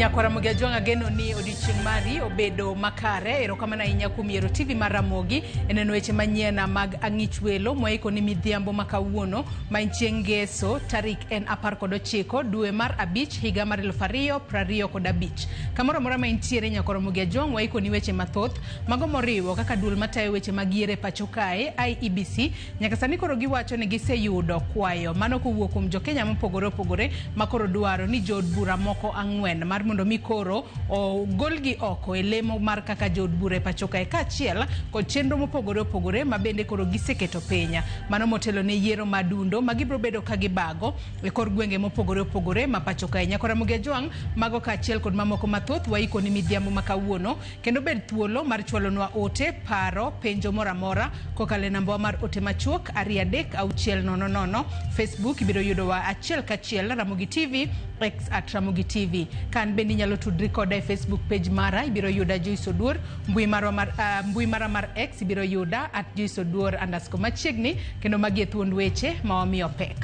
Nyakwara Ramogi Ajwang' ageno ni odiochieng' mari obedo makare. Erokamano ahinya kuom yiero TV mar Ramogi e neno weche manyien mag ang'ich welo mwaiko ni midhiambo ma kawuono ma en chieng' ngeso tarik en 19 dwe mar abich higa mar 2025. Kamoro amora ma intiere Nyakwara Ramogi Ajwang' waiko ni weche mathoth mago moriwo kaka duol matayo weche mag yiero e pacho kae IEBC Nyaka sani koro giwacho ni giseyudo kwayo mano kowuok kuom jokenya mopogore opogore ma koro dwaro ni jood bura moko ang'wen mar mondo mi koro ogolgi oko e lemo mar kaka jood bura e pacho kae kaachiel kod chenro mopogore opogore ma bende koro giseketo piny. Mano motelo ne yiero ma dundo ma gibiro bedo ka gibago e kor gwenge mopogore opogore ma pacho kae. Nyakora Ramogi Ajwang' mago kaachiel kod mamoko mathoth waikoni midhiambo ma kawuono. Kendo bed thuolo mar chwalonwa ote, paro, penjo moro amora kokalo e nambawa mar ote machuok 23600. Facebook ibiro yudowa achiel kachiel Ramogi TV, X at Ramogi TV. Ka an bende inyalo tudri koda e Facebook page mara, ibiro yuda Joyce Oduor. Mbui marwa mar, mbui mara mar X ibiro yuda at Joyce Oduor underscore machiegni. Kendo magi e thuond weche ma wamiyo pek.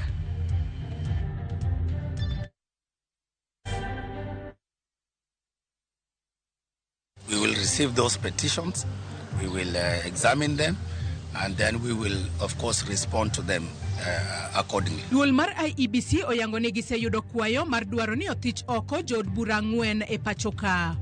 We will receive those petitions, we will examine them, and then we will, of course, respond to them accordingly. Duol mar IEBC oyango ni giseyudo kwayo mar dwaro ni othich oko jood bura ang'wen e pacho ka.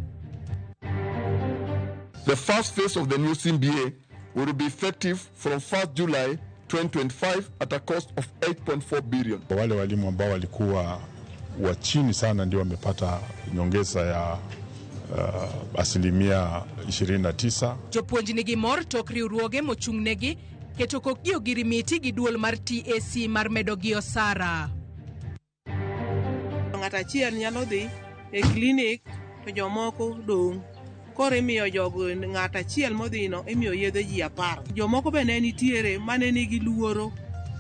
The first phase of the new CBA will be effective from 1st July 2025 at a cost of 8.4 billion. Wale walimu ambao walikuwa wa chini sana ndio wamepata nyongeza ya 29%. Jopuonj nigi mor tok riwruoge mochung'negi keto kokgi ogirimiti gi duol mar TAC mar medogi osara. Ng'ato achiel nyalo dhi e klinik to jomoko dong'. Koro imiyo jogo ng'ato achiel modhino imiyo yedhe ji 10. Jomoko be ne nitiere mane nigi luoro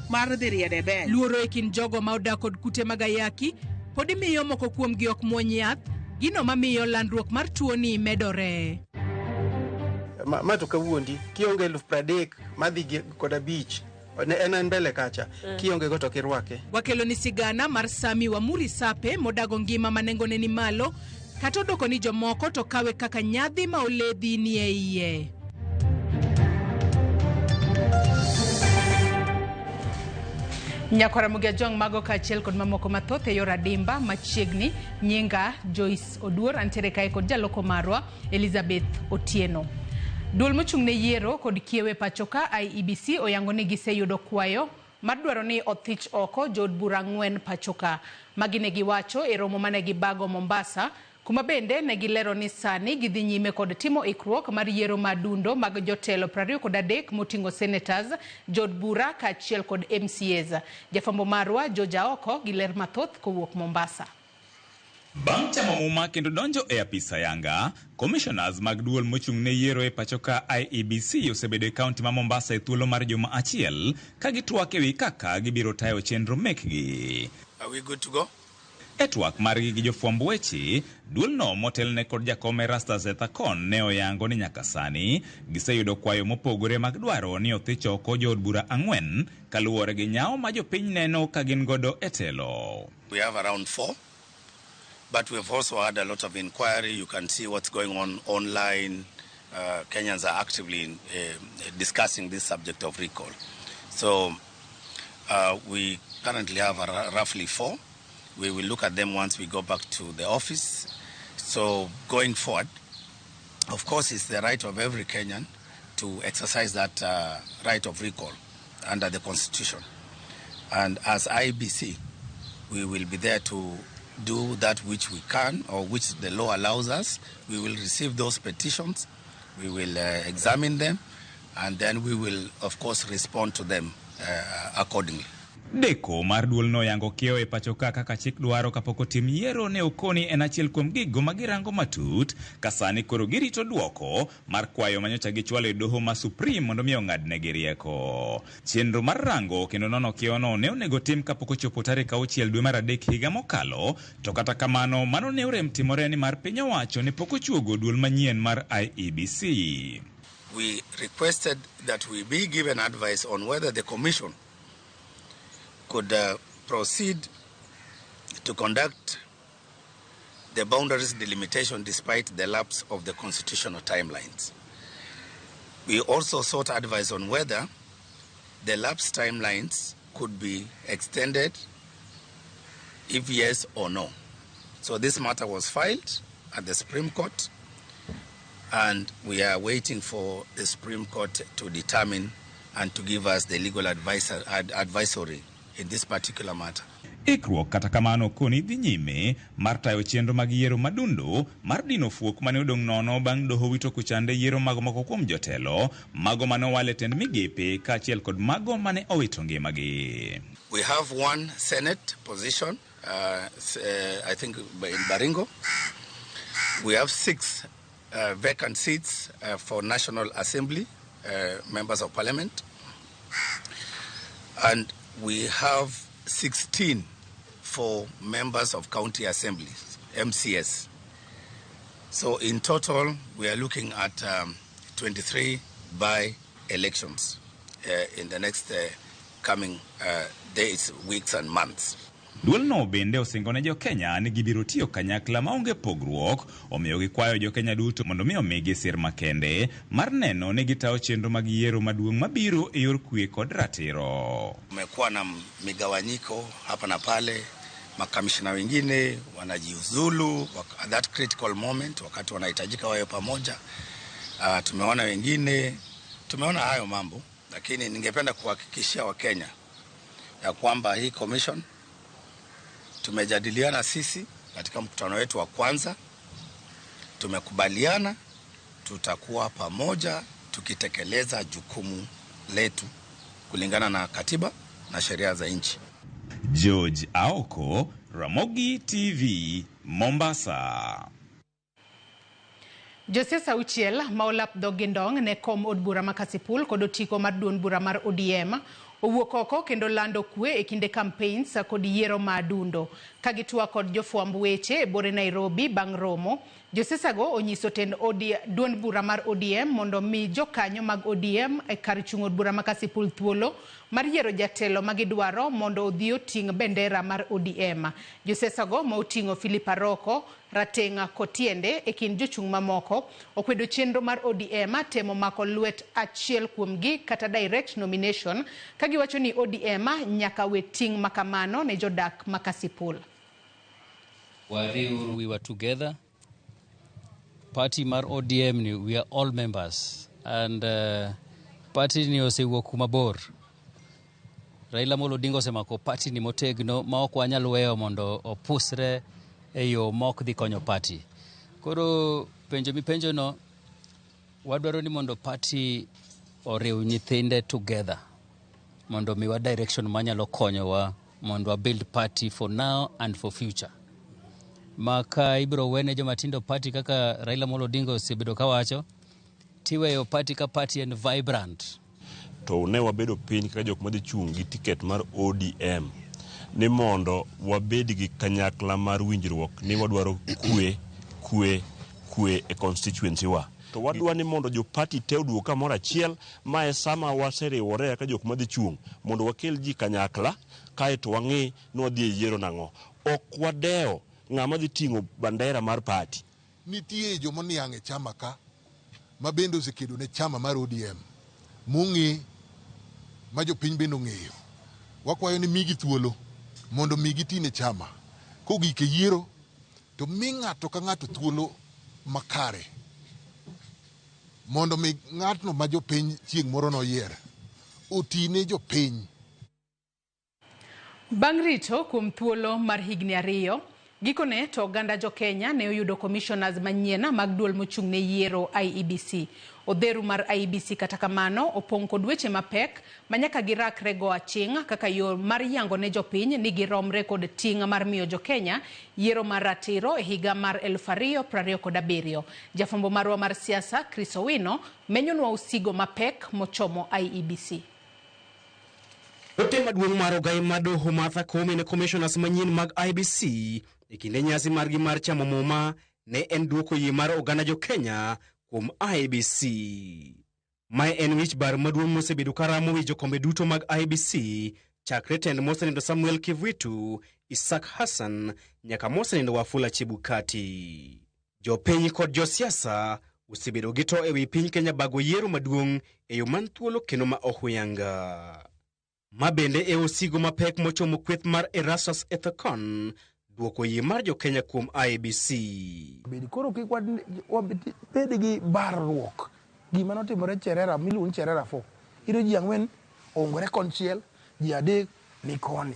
mar dhi riedo e bench. Luoro e kind jogo ma odak kod kute mag ayaki pod miyo moko kuomgi ok muony yath, gino mamiyo landruok mar tuoni medore. Ma to kawuondi kionge 30,000 madhi kod 5 ne en en mbele kacha kionge go to kirwake. Wakelo ni sigana mar Sami Wamuri Sape modago ngima ma nengone ni malo kata odoko ni jomoko to kawe kaka nyadhi ma oledhi ni e iye. Nyakwara Ramogi Ajwang' mago kaachiel kod mamoko mathoth e yor adimba machiegni. Nyinga Joyce Oduor, antiere kae kod jaloko marwa Elizabeth Otieno. Duol mochung' ne yiero kod kiewe pacho ka IEBC oyango ni giseyudo kwayo mar dwaro ni othich oko jood bura ang'wen pacho ka. Magi ne giwacho e romo mane gibago Mombasa, kuma bende ne gilero ni sani gidhi nyime kod timo ikruok mar yiero madundo mag jotelo 23 moting'o senators, jood bura kaachiel kod MCAs. Jafwambo marwa George Aoko gi ler mathoth kowuok Mombasa. Bang' chamo muma kendo donjo e apis ayanga, commissioners mag duol mochung' ne yiero e pacho ka IEBC osebedo e kaunti ma Mombasa e thuolo mar juma achiel ka gitwak e wi kaka gibiro tayo chenro mekgi. Are we good to go? E twak margi gi jofwamb weche, duolno motelne kod jakom Erastus Ethakon ne oyango ni nyaka sani giseyudo kwayo mopogore mag dwaro ni othich oko jood bura ang'wen kaluwore gi nyawo ma jopiny neno ka gin godo e telo. We have around 4, but we've also had a lot of inquiry. You can see what's going on online. Kenyans are actively discussing this subject of recall. So we currently have roughly 4. We will look at them once we go back to the office. So going forward, of course, it's the right of every Kenyan to exercise that right of recall under the Constitution. And as IEBC, we will be there to do that which we can or which the law allows us. We will receive those petitions, we will examine them, and then we will, of course, respond to them accordingly. Deko mar duolno yango kiewo e pacho ka kaka chik dwaro kapok otim yiero ne okoni en achiel kuom gigo ma girango matut ka sani koro girito duoko mar kwayo manyocha gichwalo e doho ma Supreme mondo mi ong'adnegi rieko. Chenro mar rango kendo nono kiewono ne onego tim kapok ochopo tarik 6 dwe mar 3 higa mokalo, to kata kamano mano ne orem timore ni mar piny owacho ne pok ochuogo duol manyien mar IEBC. We requested that we be given advice on whether the commission could proceed to conduct the boundaries delimitation despite the lapse of the constitutional timelines. We also sought advice on whether the lapse timelines could be extended, if yes or no. So this matter was filed at the Supreme Court, and we are waiting for the Supreme Court to determine and to give us the legal advisory in this particular matter. Ikruok kata kamano koni dhi nyime mar tayo chenro mag yiero madundo mar dino fuok mane odong' nono bang' doho wito kuchande yiero mag moko kuom jotelo mago mane owal e tend migepe kaachiel kod mago mane owito ngimagi. We have one Senate position, I think in Baringo. We have 6 vacant seats for National Assembly, members of Parliament. And we have 16 for members of county assemblies, MCS. So in total, we are looking at 23 by elections in the next coming days, weeks and months. Duolno bende osingo ne jo-Kenya ni gibiro tiyo kanyakla maonge pogruok, omiyo gikwayo jo-Kenya duto mondo mi omigi sir makende mar neno ni gitayo chenro mag yiero maduong' mabiro e yor kwe kod ratiro. Kumekuwa na migawanyiko hapa na pale, makamishna wengine wanajiuzulu at that critical moment, wakati wanahitajika wawe pamoja. Tumeona wengine, tumeona hayo mambo, lakini ningependa kuhakikishia Wakenya ya kwamba hii commission tumejadiliana sisi katika mkutano wetu wa kwanza, tumekubaliana tutakuwa pamoja tukitekeleza jukumu letu kulingana na katiba na sheria za nchi. George Aoko, Ramogi TV, Mombasa. Josiasa auchiel ma olap dho gindong' ne kom od bura ma Kasipul kod otiko mar duond bura mar ODM owuok oko kendo lando kwe e kinde campaigns kod yiero ma adundo. Ka gitwak kod jofwamb weche e bore Nairobi bang' romo, josiasago onyiso tend duond bura mar ODM mondo mi jokanyo mag ODM e kar chung' od bura ma Kasipul thuolo mar yiero jatelo ma gidwaro mondo odhi oting' bendera mar ODM. Josiasago ma oting'o Philip Aroko, Rateng' Kotiende e kind jochung' mamoko okwedo chenro mar ODM temo mako lwet achiel kuomgi kata direct nomination ka giwacho ni ODM nyaka we ting' makamano ne jodak ma Kasipul. Wariuru, we were together. Party mar ODM ni we are all members and party ni osewuok kuma bor. Raila Amolo Odinga osemako party ni motegno ma ok wanyal weyo mondo opusre e yo ma ok dhi konyo party. Koro penjo mipenjo no, wadwaro ni mondo party oriw nyithinde together mondo miwa direction manyalo konyowa mondo wa build party for now and for future. Ma ka ibiro wene joma tindo party kaka Raila Amolo Odinga osebedo kawacho, tiweyo party ka party en vibrant. To ne wabedo piny kaka jok madhi chung' gi tiket mar ODM ni mondo wabed gi kanyakla mar winjruok ni wadwaro kwe, kwe, kwe e constituency wa. To wadwa ni mondo jo party te oduog kamoro achiel, ma e sama waseriwore kaka jok madhi chung' mondo wakel ji kanyakla, kaeto wang'i ni wadhi e yiero nang'o. Ok wadewo ng'ama dhi ting'o bandera mar party. Nitie joma niang' e chama ka ma bende osekedo ne chama mar ODM mong'e ma jopiny bende ong'eyo. Wakwayo ni migi thuolo mondo mi giti ne chama. Kogik e yiero to mi ng'ato ka ng'ato thuolo makare mondo mi ng'atno ma jopiny chieng' moro noyier oti ne jopiny. Bang' rito kuom thuolo mar higni 2, gikone to oganda jo Kenya ne oyudo commissioners manyien mag duol mochung' ne yiero IEBC. Odheru mar IEBC kata kamano opong' kod weche mapek ma nyaka girakre go aching' kaka yo mar yango ne jopiny ni giromre kod ting' mar miyo jo Kenya yiero mar ratiro e higa mar 2027. Jafwambo marwa mar siasa Chris Owino menyonwa usigo mapek mochomo IEBC. Ote maduong' mar ogai mar doho Martha Koome ne commissioners manyien mag IEBC e kinde nyasi margi mar chamo muma ne en duoko yie mar oganda jo Kenya kuom IEBC. Mae en wich bar maduong' mosebedo karamo wi jokombe duto mag IEBC chakre tend mosenindo Samuel Kivuitu, Isaac Hassan nyaka mosenindo Wafula Chebukati. Jopiny kod josiasa osebedo gi to ewi piny Kenya bago yiero maduong' e yo man thuolo kendo ma ok oyanga. Ma bende e osigo mapek mochomo kweth mar Erastus Ethekon duoko yie mar jo-Kenya kuom IEBC. Bed koro kik wabed gi barruok. Gima notimore Cherera miluongo ni Cherera 4. Iyudo ji 4 ongore konchiel, ji 3 ni koni.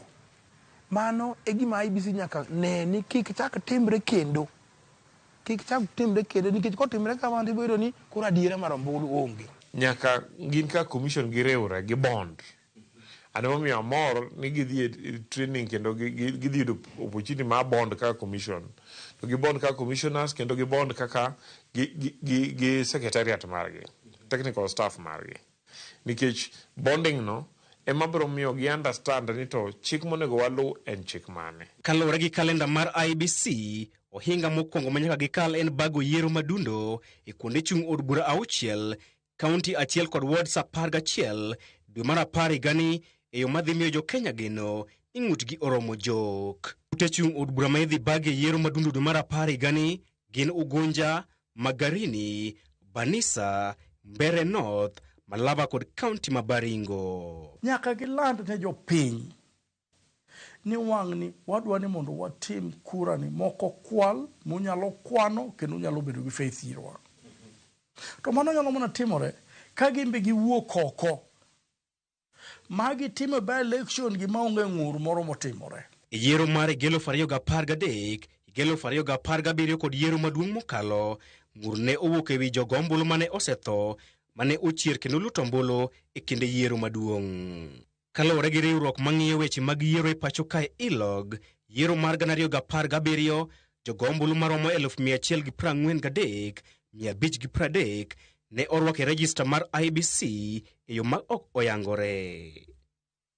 Mano e gima IEBC nyaka ne ni kik chak timre kendo. Kik chak timre kendo nikech kotimre kamano to ibiro yudo ni koro adiera mar ombulu onge. Nyaka gin ka commission giriwre gi bond. An emomiyo amor ni gidhi e training kendo gidhi yudo opportunity mar bond kaka commission. To gi bond kaka commissioners kendo gi bond kaka gi secretariat margi, technical staff margi. Nikech bonding no ema biro miyo gi understand ni to chik monego walu en chik mane. Kaluwore gi kalenda mar IEBC, ohinga mokwongo ma nyaka gikal en bago yiero madundo e kuonde chung' od bura 6, kaunti 1 kod wards 11 dwe mar 10 higani e yo madhi miyo jo-Kenya geno ni ng'utgi oromo jok. Ute chung' od bura ma idhi bag e yiero madundo dwe mar 10 higani gin Ugunja, Magarini, Banisa, Mbere North, Malava kod kaunti ma Baringo. Nyaka giland ne jopiny ni wang'ni wadwa ni mondo watim kura ni moko kwal munyalo kwano kendo unyalo bedo gi faith irwa. To mano nyalo mana timore ka gin be giwuok oko ma gitimo by election gi maonge ng'ur moro motimore. E yiero mar 2013, 2017 kod yiero maduong' mokalo, ng'ur ne owuok ewi jogo ombulu mane osetho mane ochier kendo luto ombulu e kinde yiero maduong'. Kaluwore gi riwruok mang'iyo weche mag yiero e pacho kae ILOG, yiero mar 2017 jogo ombulu maromo 143,530 ne orwako e rejista mar IEBC e yo ma ok oyangore.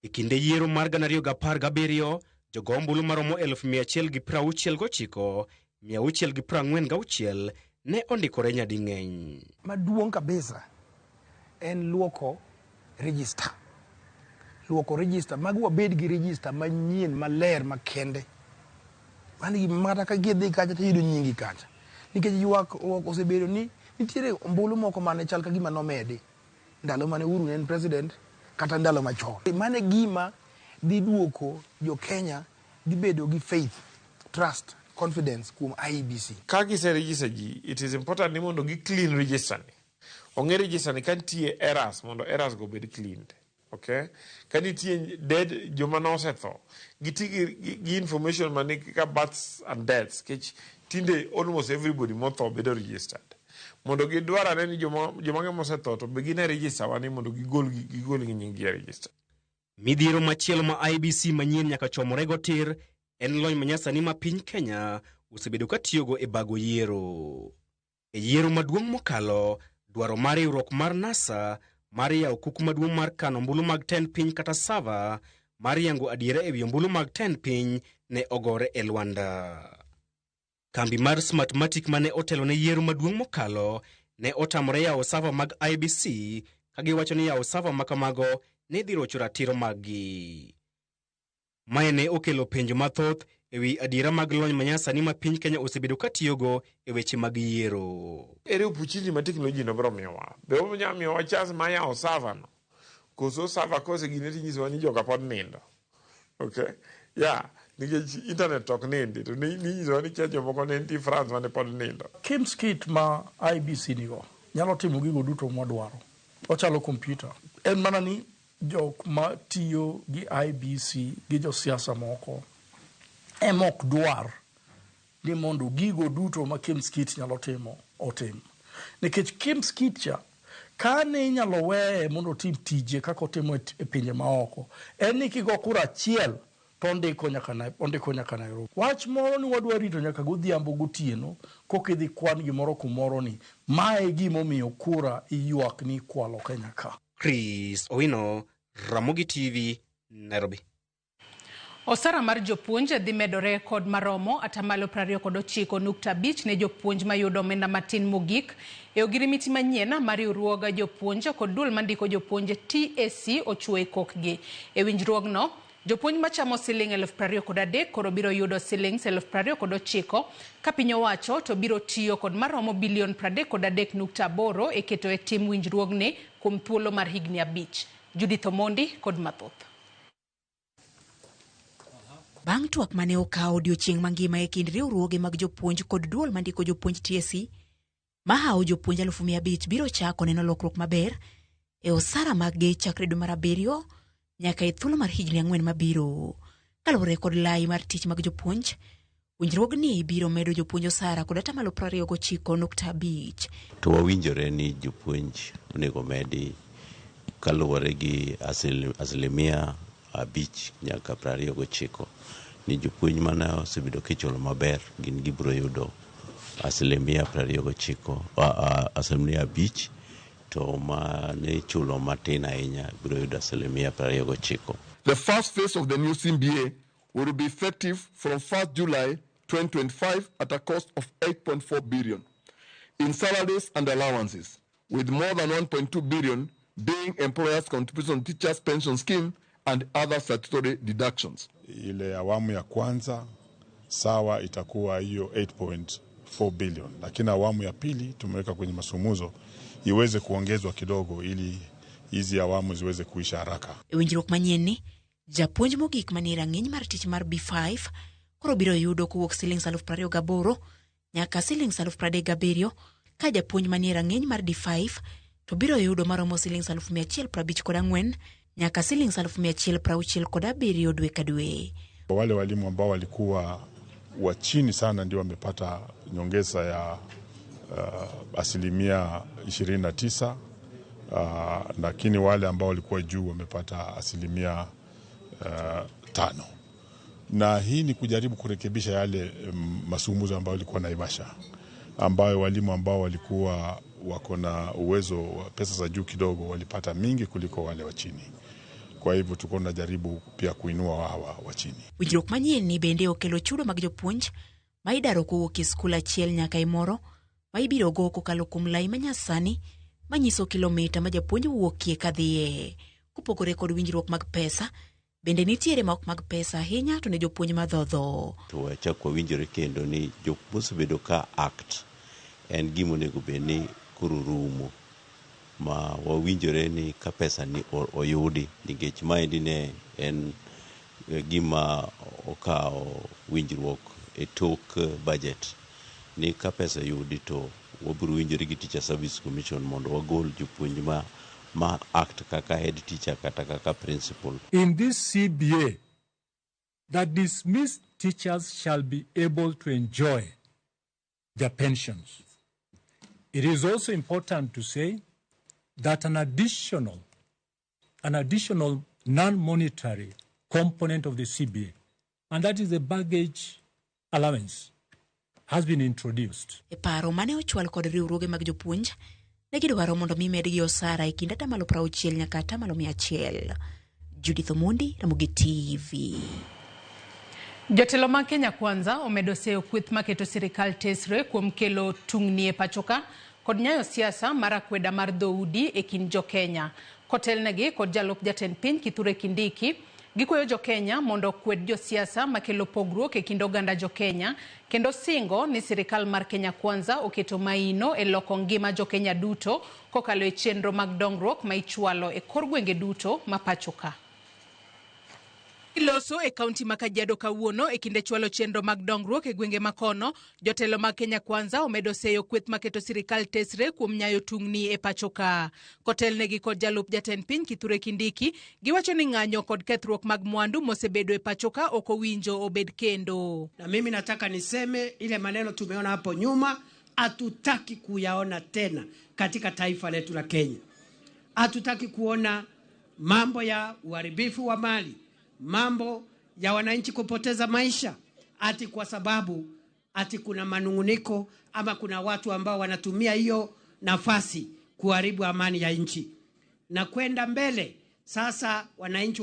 E kinde yiero mar 2017 jogo ombulu maromo 169,646 ne ondikore nyading'eny. Maduong' kabisa en luoko register. Luoko register, mag wabed gi register manyien maler makende. Mano gima kata ka gidhi kacha to iyudo nyingi kacha. Nikech ywak osebedo ni nitiere ombulu moko mane chal ka gima nomedi ndalo mane Uhuru ne en president kata ndalo machon. Mano e gima dhi duoko jo Kenya dhi bedo gi faith, trust, confidence kuom IEBC. Ka gise register ji, it is important ni mondo gi clean register ni. Ong'e register ni ka nitie errors mondo errors go obed cleaned. Okay? Ka nitie dead joma nosetho, giti gi information mani kaka births and deaths, kech tinde almost everybody motho bedo registered. Mondo gidwar ane ni joma mosetho to be gin e register wani mondo gigol gi nying gi e register. Midhiero machielo ma IEBC manyien nyaka chomorego tir en lony manyasani ma piny Kenya osebedo ka tiyogo e bago yiero. E yiero maduong' mokalo, dwaro mar riwruok mar NASA mar yawo kuku maduong' mar kano ombulu mag tend piny kata sava mar yango adiera ewi ombulu mag tend piny ne ogore e lwanda. Kambi mar Smartmatic mane otelo ne yiero maduong' mokalo ne otamore yawo sava mag IEBC ka giwacho ni yawo sava makamago ne dhi rocho ratiro maggi. Mae ne okelo penjo mathoth ewi adiera mag lony manyasani ma piny Kenya osebedo ka tiyogo e weche mag yiero. Ere opportunity ma technology no biro miyowa? Be onyalo miyowa chance mar yawo server no? Koso server kosegine tinyisowa ni joka pod nindo. Okay? Yeah, nikech internet ok nindi to ninyisowa ni kia jomoko ne nitie France mane pod nindo. KIEMS kit ma IEBC nigo nyalo timo gigo duto mwadwaro. Ochalo kompyuta. En mana ni jok ma tiyo gi IEBC gi josiasa moko ema ok dwar ni mondo gigo duto ma KIEMS kit nyalo timo otim. Nikech KIEMS kit cha ka ne inyalo weye mondo otim tije kaka otimo e pinje maoko, en ni kigo kura achiel to ondiko nyaka Nairobi. Wach moro ni wadwa rito nyaka godhiambo gotieno koka idhi kwan gimoro kumoro ni mae gimomiyo kura iywak ni ikwalo Kenya ka. Chris Owino, Ramogi TV, Nairobi. Osara mar jopuonj dhi medore kod maromo atamalo 29.5 ne jopuonj mayudo omenda matin mogik e ogirimiti manyien mar riwruog jopuonj kod duol mandiko jopuonj TSC ochuo e kokgi. E winjruogno, jopuonj machamo siling 23,000 koro biro yudo siling 29,000 ka piny owacho to biro tiyo kod maromo bilion 33.8 e keto e tim winjruogni kuom thuolo mar higni 5. Judith Omondi kod mathoth. Bang' twak mane okawo odiochieng' mangima e kind riwruoge mag jopuonj kod duol mandiko jopuonj TSC, mahawo jopuonj 500,000 biro chako neno lokruok maber e osara maggi chakre dwe mar 7 nyaka e thuolo mar higni 4 mabiro. Kaluwore kod lai mar tich mag jopuonj, winjruogni biro medo jopuonj osara kod atamalo 29.5. To wawinjore ni jopuonj onego medi kaluwore gi asilimia 5 nyaka 29 ni jopuonj mane osebedo kichulo maber gin gibiro yudo asilimia 29, asilimia 5, to mane ichulo matin ahinya biro yudo asilimia 29. The first phase of the new CBA will be effective from 1st July 2025 at a cost of 8.4 billion in salaries and allowances, with more than 1.2 billion being employers' contribution to teachers' pension scheme and other statutory deductions. Ile awamu ya kwanza sawa itakuwa hiyo 8.4 billion, lakini awamu ya pili tumeweka kwenye masumuzo iweze kuongezwa kidogo ili hizi awamu ziweze kuisha haraka. E winjruok manyien ni, japuonj mogik manie rang'iny mar tich mar B5 koro biro yudo kowuok siling 28,000 nyaka siling 37,000, ka japuonj manie rang'iny mar D5 to biro yudo maromo siling 154 nyaka siling 167 dwe ka dwe. Wale walimu ambao walikuwa wa chini sana ndio wamepata nyongeza ya asilimia 29, lakini wale ambao walikuwa juu wamepata asilimia 5. Na hii ni kujaribu kurekebisha yale masumuzo ambayo walikuwa Naivasha, ambayo walimu ambao walikuwa wako na uwezo wa pesa za juu kidogo walipata mingi kuliko wale wa chini. Kwa hivyo tuko tunajaribu pia kuinua hawa wa chini. Winjruok manyien ni bende okelo chudo mag jopuonj ma idaro kowuok e skul achiel nyaka e moro ma ibiro go kokalo kuom lai manyasani manyiso kilomita ma japuonj wuokie kadhiye. Kopogore kod winjruok mag pesa, bende nitiere ma ok mag pesa ahinya to ne jopuonj madhodho. To wachak wawinjore kendo ni jok mosebedo ka act en gima onego bed ni koro rumo, ma wawinjore ni ka pesa ni oyudi, nikech maendi ne en gima okawo winjruok e tok budget, ni ka pesa yudi to wabiro winjore gi Teacher Service Commission mondo wagol jopuonj ma act kaka head teacher kata kaka principal. In this CBA, the dismissed teachers shall be able to enjoy their pensions. It is also important to say that an additional non-monetary component of the CBA, and that is the baggage allowance, has been introduced. E paro mane ochwal kod riwruoge mag jopuonj, ne gidwaro mondo mi medgi osara e kind atamalo 60 nyaka atamalo 100. Judith Omondi, Ramogi TV. Jotelo mag Kenya Kwanza omedo seyo kweth maketo sirikal tesre kuom kelo tungni e pachoka kod nyayo siasa mar akweda mar dhoudi e kind jo-Kenya. Kotelnegi kod jalup jatend piny Kithure Kindiki, gikwayo jo-Kenya mondo okwed josiasa makelo pogruok e kind oganda jo-Kenya, kendo singo ni sirikal mar Kenya Kwanza oketo maino e loko ngima jo-Kenya duto kokalo e chenro mag dongruok ma ichwalo e kor gwenge duto ma pachoka. Iloso e kaunti ma Kajiado kawuono e kinde chwalo chenro mag dongruok e gwenge makono, jotelo mag Kenya Kwanza omedo seyo kweth maketo sirikal tesre kuom nyayo tungni e pachoka. Kotelnegi kod jalup jatend piny Kithure Kindiki, giwacho ni ng'anyo kod kethruok mag mwandu mosebedo e pachoka ok owinjo obed kendo. Na mimi nataka niseme ile maneno tumeona hapo nyuma hatutaki kuyaona tena katika taifa letu la Kenya. Hatutaki kuona mambo ya uharibifu wa mali, mambo ya wananchi kupoteza maisha ati kwa sababu ati kuna manunguniko ama kuna watu ambao wanatumia hiyo nafasi kuharibu amani ya nchi. Na kwenda mbele sasa, wananchi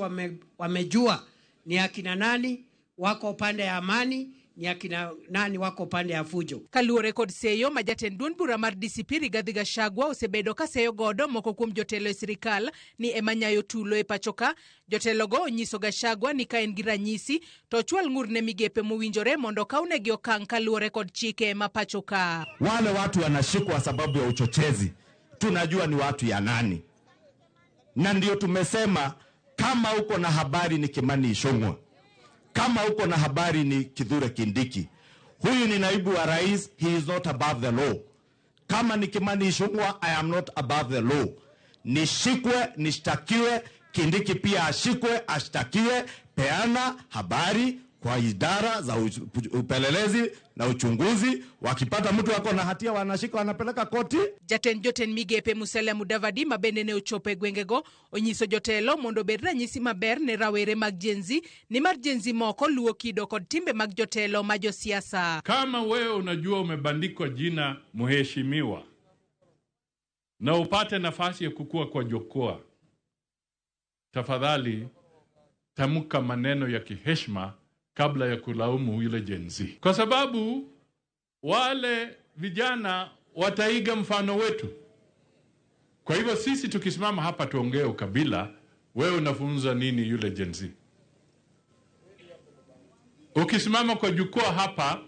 wamejua ni akina nani wako upande ya amani, ni akina nani wako upande ya fujo. Kaluwore kod seyo ma jatend duond bura mar DCP Rigathi Gachagua osebedo ka seyo godo moko kuom jotelo e sirikal ni ema nyayo tulo e pachoka, jotelogo onyiso Gachagua ni ka en gi ranyisi to ochwal ng'ur ne migepe mowinjore mondo okawnegi okang' kaluwore kod chike ma pachoka. Wale watu wanashikwa sababu ya uchochezi, tunajua ni watu ya nani, na ndio tumesema kama uko na habari ni Kimani Ichung'wah, kama uko na habari ni Kithure Kindiki, huyu ni naibu wa rais, he is not above the law. Kama ni Kimani Ichung'wah, I am not above the law. Nishikwe, nishtakiwe, Kindiki pia ashikwe, ashtakiwe. Peana habari kwa idara za upelelezi na uchunguzi. Wakipata mtu ako na hatia wanashika, wanapeleka koti. Jatend jotend migepe Musalia Mudavadi ma bende ne ochopo e gwengego onyiso jotelo mondo obed ranyisi maber ne rawere mag Gen Z, nimar Gen Z moko luwo kido kod timbe mag jotelo ma josiasa. Kama wewe unajua umebandikwa jina mheshimiwa na upate nafasi ya kukua kwa jukwaa, tafadhali tamka maneno ya kiheshima kabla ya kulaumu yule Gen Z, kwa sababu wale vijana wataiga mfano wetu. Kwa hivyo sisi tukisimama hapa tuongee ukabila, wewe unafunza nini yule Gen Z? Ukisimama kwa jukwaa hapa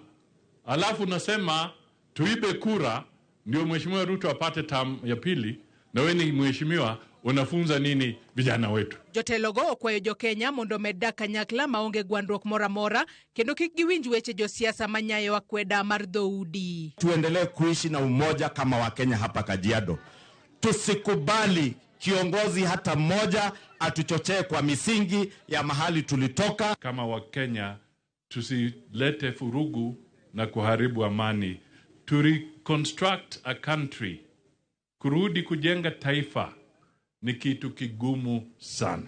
alafu unasema tuibe kura ndio Mheshimiwa Ruto apate term ya pili, na wewe ni mheshimiwa, unafunza nini vijana wetu? Jotelogo okwayo jokenya mondo omed dak kanyakla maonge gwandruok moro amora kendo kik giwinj weche josiasa manyayo akweda mar dhoudi. Tuendelee kuishi na umoja kama Wakenya hapa Kajiado. Tusikubali kiongozi hata mmoja atuchochee kwa misingi ya mahali tulitoka. Kama Wakenya tusilete furugu na kuharibu amani. To reconstruct a country, kurudi kujenga taifa ni kitu kigumu sana.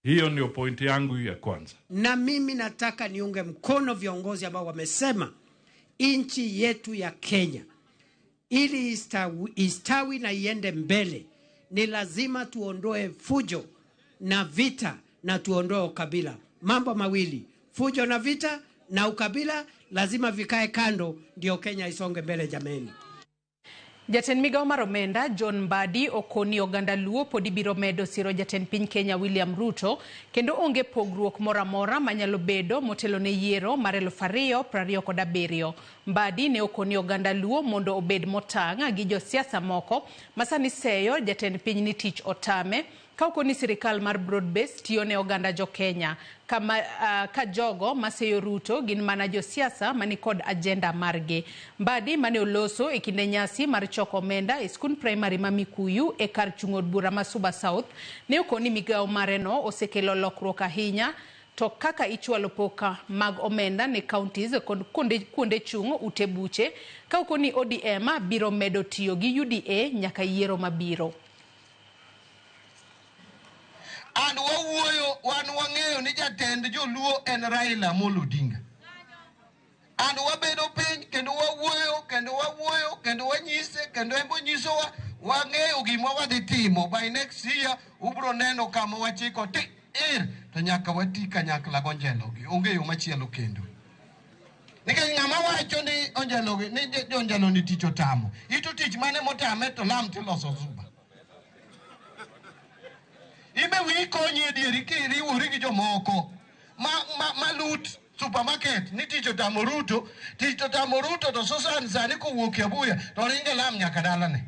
Hiyo ndio point yangu ya kwanza. Na mimi nataka niunge mkono viongozi ambao wamesema nchi yetu ya Kenya ili istawi na iende mbele ni lazima tuondoe fujo na vita na tuondoe ukabila. Mambo mawili, fujo na vita na ukabila, lazima vikae kando ndio Kenya isonge mbele jameni. Jatend migao mar omenda John Mbadi okoni oganda Luo podi biro medo siro jatend piny Kenya William Ruto kendo onge pogruok moro amora manyalo bedo motelo ne yiero mar 2027. Mbadi ne okoni oganda Luo mondo obed motang' gi josiasa moko masani seyo jatend piny ni tich otame ka okoni sirikal mar broad base tiyo ne oganda jo Kenya kama ka jogo maseyo Ruto gin mana josiasa mani kod agenda margi. Mbadi mane oloso e kinde nyasi mar choko omenda e skund primary ma Mikuyu e kar chung' od bura ma Suba South ne okoni migao mareno osekelo lokruok ahinya to kaka ichwalo poka mag omenda ne counties kod kuonde chung' ute buche ka okoni ODM biro medo tiyo gi UDA nyaka yiero mabiro. And wawuoyo wan wang'eyo ni jatend joluo en Raila Amolo Odinga. And wabedo piny kendo wawuoyo kendo wawuoyo kendo wanyise kendo en bonyisowa wang'eyo gima wadhi timo by next year ubro neno kama wachiko ti ir to nyaka wati kanyakla gonjelogi onge yo machielo kendo. Nikech ng'ama wacho ni onjelogi ni jonjelo ni tich otamo ito tich mane motame to lam tiloso zuba. Ibe wi konyi e dieri kiriwori gi jomoko ma lut supermarket ni tich otamo Ruto, tich otamo Ruto to Susan sani kowuok Kiabuya to ringe lam nyaka dalane.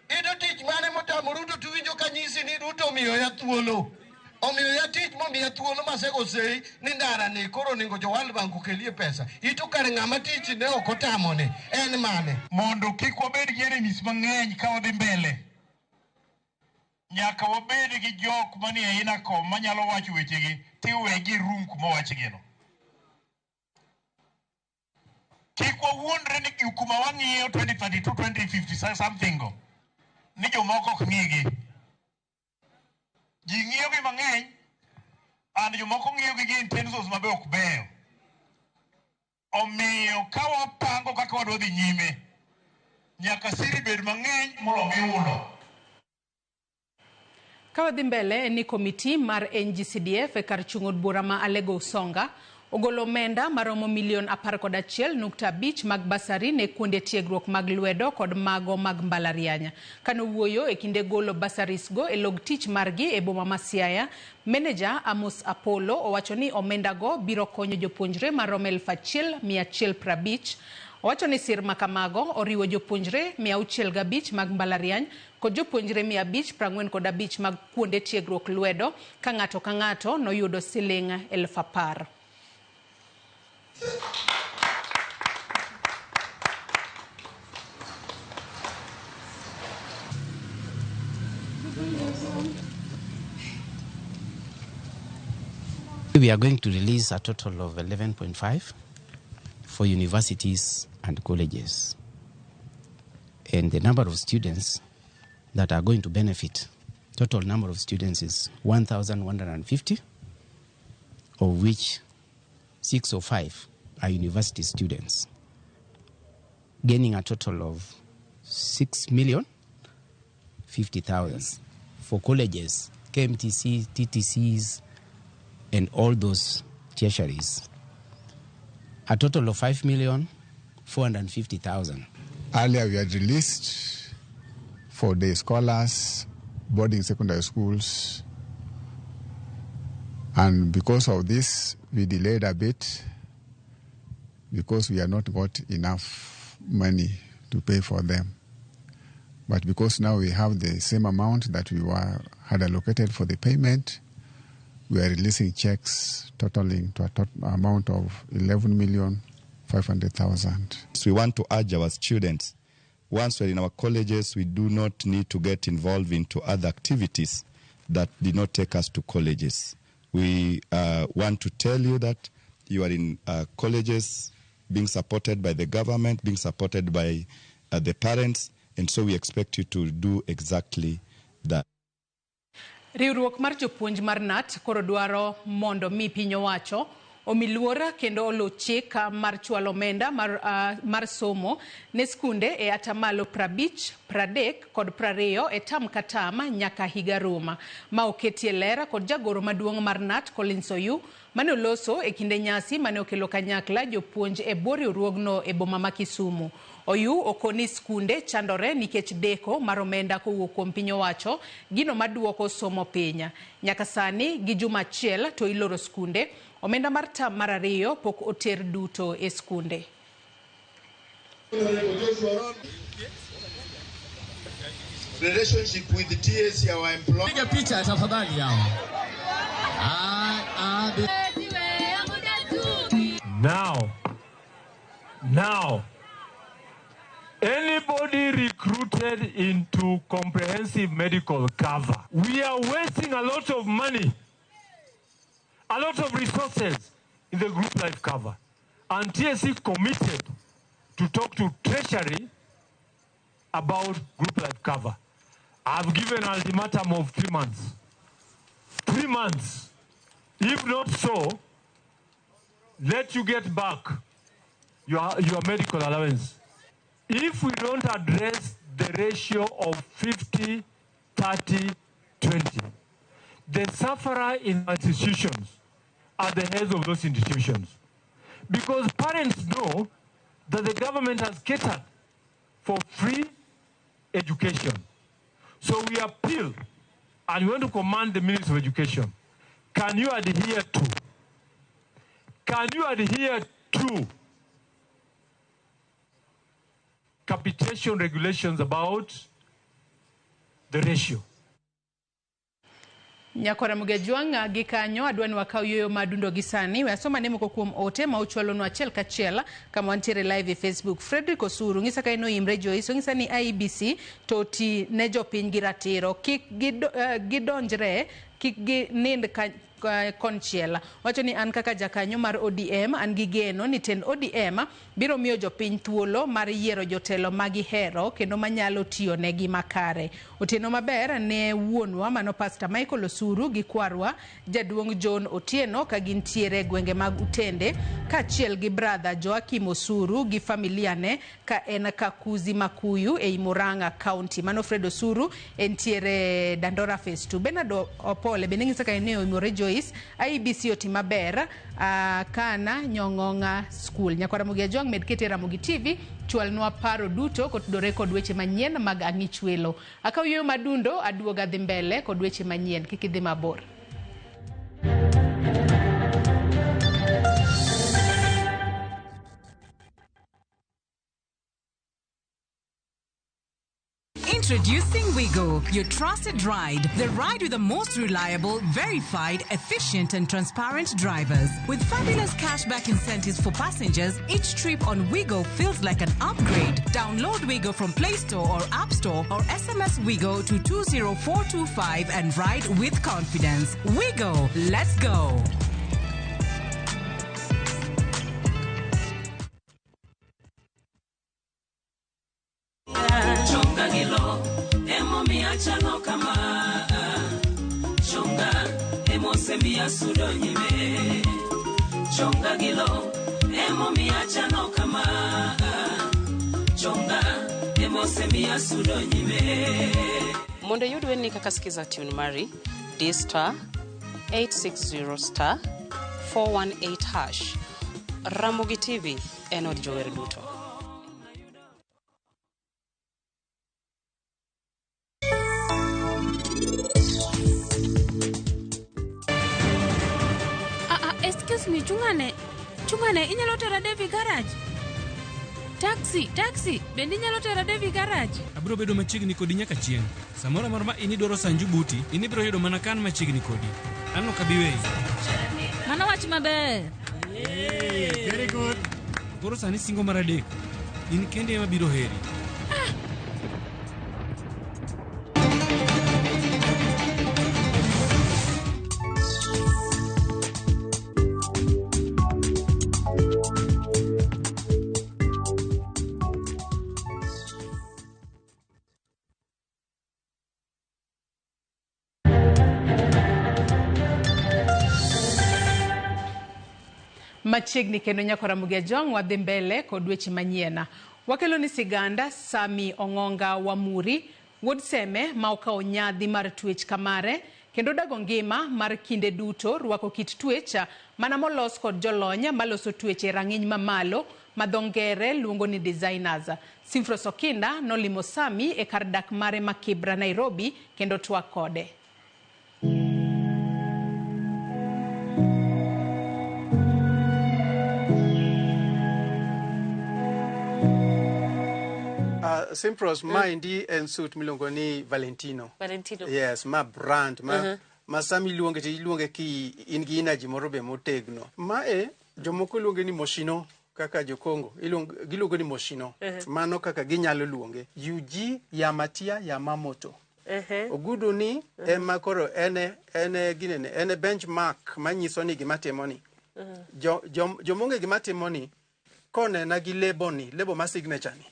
Ito tich mane motamo Ruto tuwinjo kanyisi ni Ruto omiyo ya thuolo. Omiyo ya tich momiya thuolo masego sei ni ndara ni koro onego jo World Bank okelie pesa. Ito kar ng'ama tich ne ok otamo ni en mane? Mondo kik wabed gi enemies mang'eny ka wadhi mbele. Nyaka wabed gi jok manie inacom manyalo wacho wechegi tiwegi room kuma wachgino. Kik wawuondre ni kuma wang'iyo 2032, 2050 something go ni jomoko ok ng'igi. Ji ng'iyogi mang'eny and jomoko ng'iyogi gi intentions mabe ok beyo. Omiyo ka wapango kaka wadwa dhi nyime, nyaka siri bed mang'eny moloyo miulo. Ka wadhi mbele en ni komiti mar NGCDF e kar chung' od bura ma Alego Usonga ogolo omenda maromo milion 11.5 mag basari ne kuonde tiegruok mag lwedo kod mago mag mbalariany. Kanowuoyo e kinde golo basaris go e log tich margi e boma ma Siaya, meneja Amos Apollo owacho ni omenda go biro konyo jopuonjre maromo 1150. Owacho ni sir makamago oriwo jopuonjre 605 mag mbalariany kod jopuonjre 545 mag kuonde tiegruok lwedo ka ng'ato ka ng'ato noyudo siling 10,000. We are going to release a total of 11.5 for universities and colleges. And the number of students that are going to benefit, total number of students is 1,150, of which 605 are university students, gaining a total of 6,050,000 for colleges, KMTC, TTCs, and all those tertiaries. A total of 5,450,000. Earlier we had released for the scholars, boarding secondary schools, and because of this we delayed a bit because we had not got enough money to pay for them. But because now we have the same amount that we had allocated for the payment, we are releasing checks totaling to a total amount of 11,500,000. So we want to urge our students, once we're in our colleges, we do not need to get involved into other activities that did not take us to colleges. We want to tell you that you are in colleges being supported by the government, being supported by the parents, and so we expect you to do exactly that. Riwruok mar jopuonj mar KNUT koro dwaro mondo mi piny owacho omi luor kendo oluw chik mar chwalo omenda mar somo ne skunde e atamalo 50, 30 kod 20 e tam ka tam nyaka higa ruma. Ma oketie ler kod jagoro maduong' mar KNUT Collins Oyu mane oloso e kinde nyasi mane okelo kanyakla jopuonj e bwo riwruogno e boma ma Kisumu. Oyu okoni skunde chandore nikech deko mar omenda kowuok kuom piny owacho, gino maduoko somo piny. Nyaka sani gi juma achiel to iloro skunde, omenda mar tam mar ariyo pok oter duto e skunde. Relationship with the TSC, our employer. Piga picha tafadhali yao. Now, anybody recruited into comprehensive medical cover, we are wasting a lot of money, a lot of resources in the group life cover. And TSC committed to talk to Treasury about group life cover. I've given an ultimatum of 3 months. 3 months. If not so, let you get back your medical allowance. If we don't address the ratio of 50, 30, 20, the sufferer in institutions are the heads of those institutions. Because parents know that the government has catered for free education. So we appeal and we want to command the Ministry of Education. Can you adhere to? Can you adhere to capitation regulations about the ratio? Nyakora Mugejwang' gi kanyo adwa ni wakaw yueyo madundo gi sani. We asoma ne moko kuom ote ma uchwalonwa achiel kachiel kama wantiere live e Facebook. Frederick Osuru ng'isa ka en oimre Joyce, ong'isa ni IEBC to oti ne jopiny gi ratiro, kik gidonjre, kik ginind Konchiel wacho ni an kaka jakanyo mar ODM an gi geno ni tend ODM biro miyo jopiny thuolo mar yiero jotelo ma gihero kendo manyalo tiyo negi makare. Otieno maber ne wuonwa mano Pastor Michael Osuru gi kwarwa jaduong' John Otieno ka gintiere e gwenge mag Utende kaachiel gi brother Joakim Osuru gi familia ne ka en Kakuzi Makuyu ei Murang'a County. Mano Fred Osuru entiere Dandora Phase 2. Bernard Opole bende ng'isa ka ne oimore Joyce IEBC oti maber kana Nyong'ong'a School. Nyakwar Ramogi Ajwang' med kete Ramogi TV chwalnwa paro duto kotudore kod weche manyien mag ang'ich welo. Akaw yueyo madundo aduoga dhi mbele kod weche manyien kik idhi mabor. Introducing Wigo, your trusted ride. The ride with the most reliable, verified, efficient, and transparent drivers. With fabulous cashback incentives for passengers, each trip on Wigo feels like an upgrade. Download Wigo from Play Store or App Store or SMS Wigo to 20425 and ride with confidence. Wigo, let's go. Chonga gilo, emomiyo achalo kama. Chonga, emosemiyo asudo nyime. Chonga gilo, emomiyo achalo kama. Chonga, emosemiyo asudo nyime. Mondo iyud wendni kaka Skiza tune mari, di star 860 star 418 hash. Ramogi TV en od jower duto. Excuse me, chungane. Chungane, inyalo tera Devi Garage? Taxi, taxi, bende inyalo tera Devi Garage? Abiro bedo machiegni kodi nyaka chieng'. Samoro amora ma in idwaro Sanju buti, in ibiro yudo mana kan machiegni kodi. An ok abi weyi. Mano wach maber. Very good. Koro sani singo mar adek. In kendi ema biro heri. Machiegni kendo nyakora Ramogi Ajwang' wadhi mbele kod weche manyien. Wakelo ni siganda Sami Ong'onga Wamuri, wuod Seme ma okawo nyadhi mar twech kamare kendo dago ngima mar kinde duto rwako kit twech mana molos kod jolony maloso twech e rang'iny mamalo ma dho ngere luongo ni designers. Simfros Okinda nolimo Sami e kar dak mare ma Kibra, Nairobi kendo twak kode. Simpros, maendi en suit miluongo ni Valentino. Valentino. Yes, ma brand ma ma sama iluonge to iluonge ki in gi energy moro be motegno. Mae jomoko luonge ni Moschino kaka jo Congo giluongo ni Moschino. Mano kaka ginyalo luonge. Yuji Yamatia Yamamoto. Ogudu ni ema koro ene ginene ene benchmark manyiso ni gima timo ni. Jomonge gima timo ni konena gi lebo ni, lebo ma signature ni.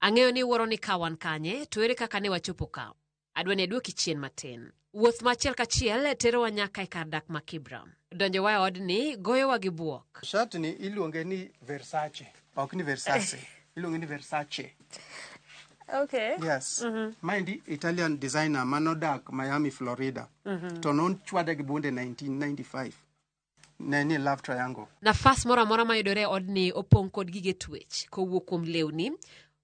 Ang'eyo ni wuoro ni ka wan kanye, to ere kaka ne wachopo ka. Adwa ni aduoki chien matin. Wuoth ma achiel kachiel terowa nyaka e kar dak ma Kibra. Donjowa e odni goyowa gi buok. Shat ni iluonge ni Versace, ok ni Versace. Iluonge ni Versace. Okay. Yes. Maendi Italian designer manodak Miami, Florida. To nochwade gi bunde 1995. Ne ni love triangle. Nafas moro amora mayudore e odni opong' kod gige twech kowuok kuom lewni,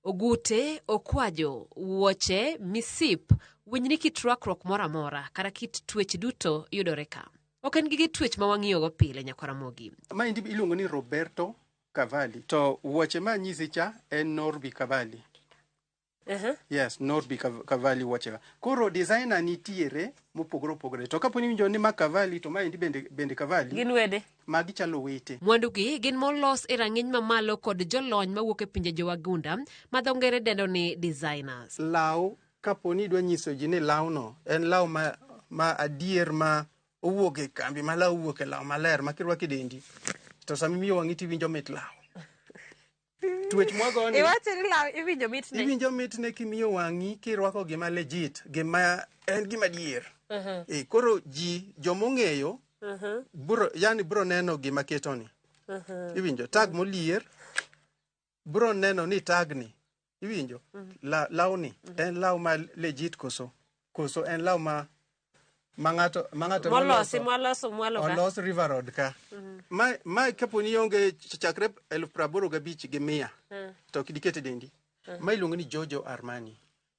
ogute, okwajo, wuoche, misip, winjni kit rwakruok moro amora kata kit twech duto yudore ka. Ok en gige twech ma wang'iyogo pile nyakwa Ramogi. Maendi iluongo ni Roberto Cavalli. To wuoche ma anyisi cha en Norbi Cavalli. Yes, Norbi Cavalli wuoche. Koro designer nitiere mopogore opogore. To kapo ni iwinjo ni ma Cavalli to maendi bende Cavalli. Gin wede. Magi chalo wete. Mwandugi gin molos e rang'iny mamalo kod jolony mawuok e pinje jowagunda ma dho ngere dendo ni designers. Law, kapo ni idwa nyiso ji ni lawno en law ma adier ma owuok e kambi ma law owuok e law maler ma kirwako e dendi to sama imiyo wang'i tiwinjo mit law. Twech mwagoni Iwacho ni law iwinjo mitne. Iwinjo mitne kimiyo wang'i kirwako gima legit, gima en gima adier. E, koro ji jomong'eyo bro, yani bro neno gima ketoni. Iwinjo tag molier bro neno ni tag ni iwinjo la, lawni en law ma legit koso koso en law ma ma ng'ato ma ng'ato Molosi noloso- moloso mwalo ka. olos River Road ka. Ma ma kapo ni ionge chakre 85,100 to ok diket e dendi. Ma iluongo ni Giorgio Armani.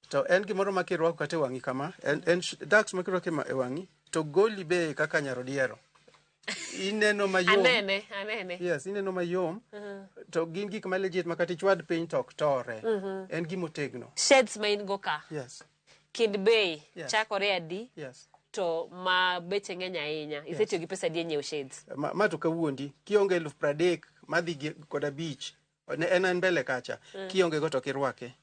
To en gimoro ma kirwako kata e wang'i kama, en, en dax ma kirwako e e wang'i to goli be kaka nyarodiero. Ineno mayom. Anene, anene. Yes, ineno mayom. To gin gik ma legit ma kata ichwad piny to ok tore. En gima otegno. Shades ma in go ka. Yes. Kind bei Yes. chakore adi Yes. to ma beche ng'eny ahinya. Isetiyo gi pesa adi e nyiewo shades? Ma, ma to kawuondi kionge 30,000 madhi kod 5 ne en en mbele kacha. Kionge go to ok irwake.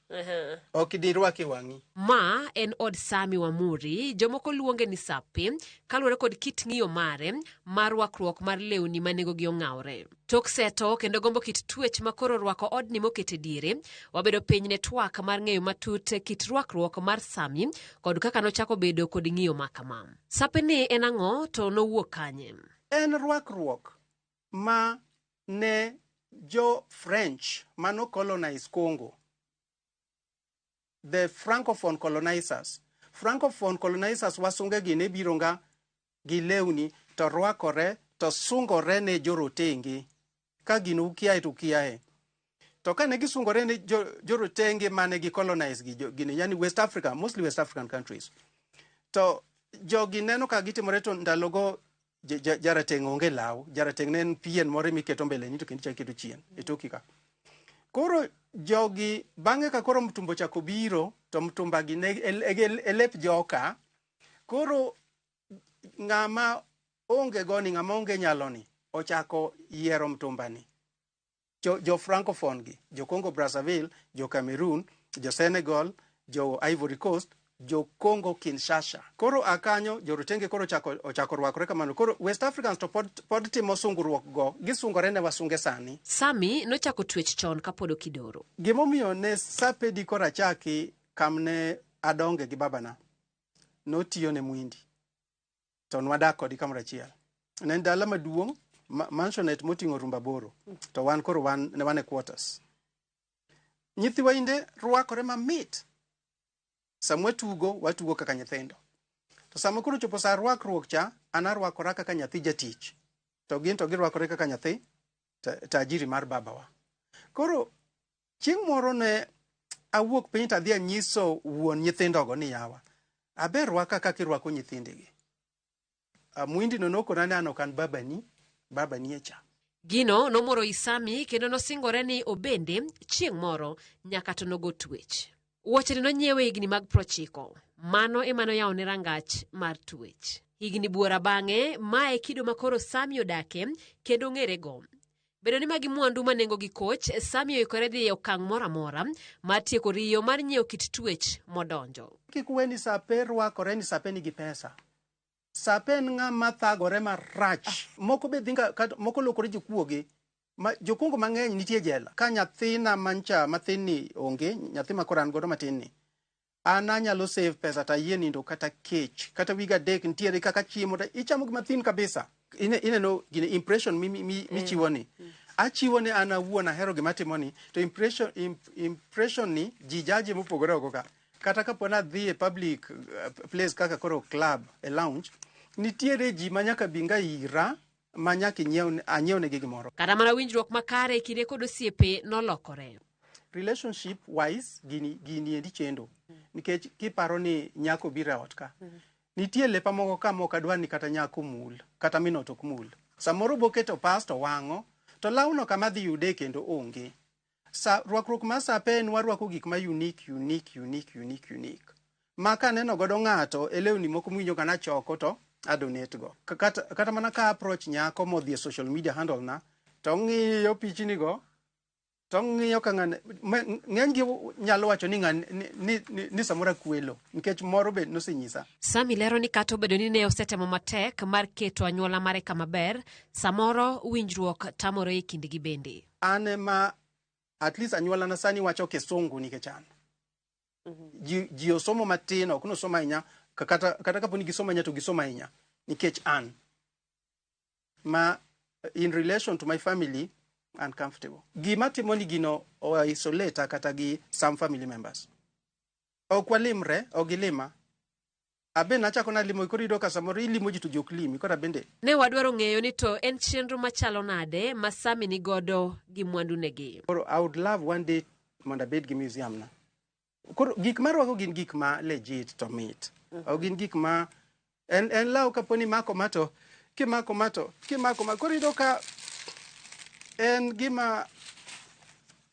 Ok dirwake e wang'i. Ma en od Sami Wamuri, jomoko luonge ni Sapi, kaluwore kod kit ng'iyo mare mar rwakruok mar lewni ma nengogi ong'awre. Tok seto kendo gombo kit twech ma koro rwako odni mokete diere, wabedo piny ne twak mar ng'eyo matut kit rwakruok mar Sami kod kaka nochako bedo kod ng'iyo ma kama. Sapi ni en ang'o to nowuok kanye? En rwakruok ma ne jo French mano colonize Congo. The Francophone colonizers. Francophone colonizers wasunge gi ne biro nga gi lewni to rwakore to sungore ne jorotenge. Ka gino ukiaye to ukiaye. To kane gisungore ne jorotenge mane gi colonize gi gini, yani West Africa, mostly West African countries. To jogi neno ka gitimore to ndalogo jarateng' onge law. Jarateng' ne en pien moro miketo mbele ni to kendo ichako iketo chien e toki ka. Koro jogi bang'e ka koro mtumba ochako biro to mtumba gi ne e lep joka. Koro ng'ama onge goni, ng'ama onge nyaloni ochako yiero mtumbani. Jo Francophone gi, jo Congo Brazzaville, jo Cameroon, jo Senegal, jo Ivory Coast, jo Congo Kinshasa. Koro akanyo jorotenge koro ochako rwakore kamano. Koro West Africans to pod timo sungruok go, gisungore ne wasunge sani. Sami nochako twech chon kapod okidoro. Gimomiyo ne Sapedi koro achaki kamne adonge gi babana, notiyo ne Mwindi. To nwadak kodi kamoro achiel. Ne en dala maduong', mansionette moting'o rumba 8, to wan koro ne wan e quarters. Nyithiwa inde rwakore mamit. Sama watugo, watugo kaka nyithindo. To sama koro chopo sa rwakruok cha, an arwakora kaka nyathi jatich. To gin to girwakore kaka nyathi tajiri mar babawa. Koro chieng' moro ne awuok piny to adhi anyiso wuon nyithindogo ni yawa, aber rwaka kaka irwako nyithindigi. Mwindi no nokona ni an ok an babani, babani e cha. Gino nomoro Isami kendo nosingore ni obende chieng' moro nyaka to nogo twech. Wuochene nonyiewe higni mag 90. Mano ema noyawone rangach mar twech. Higni buora bang'e, mae kido ma koro Sami odake kendo ong'erego. Bedo ni magi mwandu ma nengogi koch, Sami oikore dhi e okang' moro amora mar tieko riyo mar nyiewo kit twech modonjo. Kik we ni Sape rwakore ni Sape nigi pesa. Sape en ng'ama thagore marach. Moko be dhinga, moko lokore jokuoge. Ma, jokungo mang'eny nitie jela. Ka nyathina mancha mathin ni onge, nyathi ma koro an godo matin ni, an anyalo save pesa to ayie nindo kata kech, kata wiga 3 nitiere kaka chiemo, to ichamo gima thin kabisa. Ineno gini impression michiwo ni. Achiwo ni an awuon ahero gima atimo ni, to impression ni ji jaje mopogore oko ka. Kata kapo ni adhi e public place kaka koro club, e lounge, nitiere ji ma nyaka bi nga ira, ma nyaka anyiewnegi gimoro. Kata mana winjruok makare e kinde kod osiepe nolokore. Relationship wise, gini endi chendo. Nikech kiparo ni nyako biro e ot ka, nitie lepa moko ka mok adwar ni kata nyako mul, kata min ot ok mul. Samoro boketo pas to wang'o, to lawno kama adhi yude kendo onge. Sa, rwakruok mar Sape en warwako gik ma unique, unique, unique, unique, unique. Ma kaneno godo ng'ato e lewni moko mwinjo ka nachoko to adonate go. Kata mana ka approach nyako modhi e social media handle na, to ng'iyo pichni go, To ng'iyo ka ng'ane ng'eny gi nyalo wacho ni ng'ane ni samoro akwelo nikech moro be nosenyisa. Sami lero ni kata obedo ni ne osetemo matek mar keto anyuola mare kama ber, samoro winjruok tamore e kindgi bende. An ema at least anyuolana sani wacho kisungu nikech an. Ji osomo matin, ok nosomo ahinya, kata kapo ni gisomo ahinya to gisomo ahinya nikech an. Ma in relation to my family, uncomfortable. Gima timo ni gino o isolate kata gi some family members. Ok walimre, ok gilima. Abe nachako nalimo, koro iyudo ka samoro ilimo ji to ji ok limi, koro abende. Ne wadwaro ng'eyo ni to en chenro machalo nade ma Sami ni godo gi mwandunegi. Koro I would love one day mondo abed gi museum na. Koro gik marwako gin gik ma legit to mit. Ok gin gik ma en law kapo ni mako mato, kimako mato, kimako ma, koro iyudo ka en gima,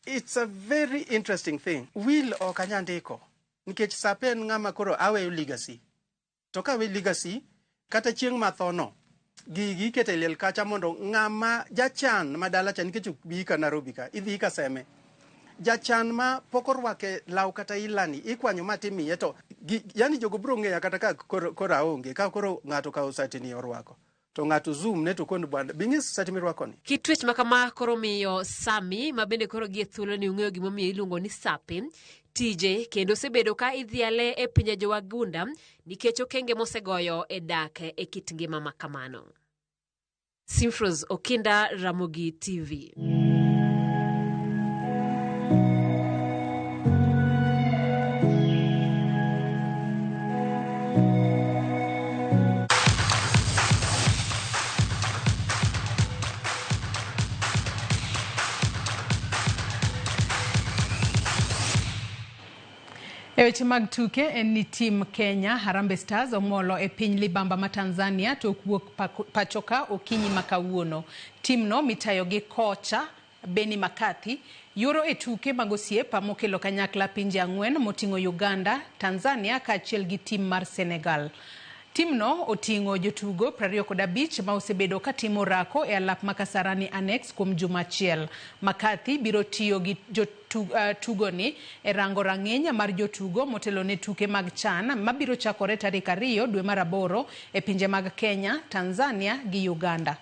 it's a very interesting thing. Will ok anyal ndiko, nikech sape en ng'ama koro aweyo legacy. To ka aweyo legacy, kata chieng' mathono, gigi iketo e liel kacha mondo ng'ama jachan ma dala cha, nikech ok bi ka Nairobi ka, idhi ka Seme. Jachan ma pok orwake law kata ilani, ikwanyo ma timiye to, yani jogo biro ng'eya kata ka koro aonge, ka koro ng'ato okawo sati ni orwako. To ng'ato zoom ne to kon bwana, bi ng'is sati mirwako ni. Kit twech ma kama koro miyo Sami, ma bende koro gie thuolo ni ung'eyo gimomiyo iluongo ni Sapi, tije kendo osebedo ka idhiale e pinje jowagunda nikech okenge mosegoyo e dak e kit ngima ma kamano. Simfros Okinda, Ramogi TV. E weche mag tuke en ni tim Kenya Harambee Stars ong'olo e piny libamba ma Tanzania tok wuok pachoka okinyi ma kawuono. Timno mitayo gi kocha Benni McCarthy yuoro e tuke mag osiep mokelo kanyakla pinje ang'wen moting'o Uganda, Tanzania kaachiel gi tim mar Senegal. Timno oting'o jotugo 25 ma osebedo katimo orako e alap ma Kasarani Annex kuom juma achiel. McCarthy biro tiyo gi tugoni e rango rang'iny mar jotugo motelo ne tuke mag CHAN mabiro chakore tarik 2 dwe mar 8 e pinje mag Kenya, Tanzania gi Uganda.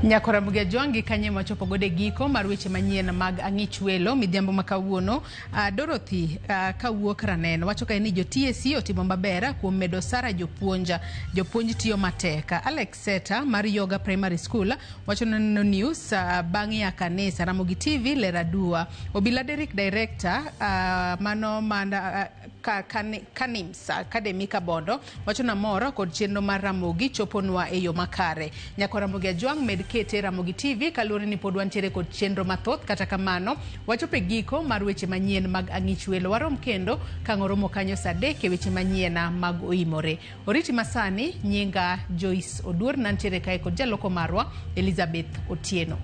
Nyakora Mugia Jwangi kanye machopo gode giko mar weche manyien mag ang'ich welo midhiambo ma kawuono. Dorothy kawuok Ranen wacho kae ni jo TSC otimo maber kuom medo sara jopuonja. Jopuonj tiyo matek. Alex Seta mar Yoga Primary School wacho neno news bang' ya kanisa. Ramogi TV Leradua. Obila Derrick Director mano mana Kanims Academy Kabondo wacho na mor kod chenro mar Ramogi choponwa e yo makare. Nyakora Mugia Jwang' med kete Ramogi TV kaluwore ni pod wantiere kod chenro mathoth. Kata kamano wachopo e giko mar weche manyien mag ang'ich welo. Warom kendo ka ng'oromo kanyo saa 3 e weche manyien mag oimore. Oriti masani nyinga Joyce Oduor nantiere kae kod jaloko marwa Elizabeth Otieno.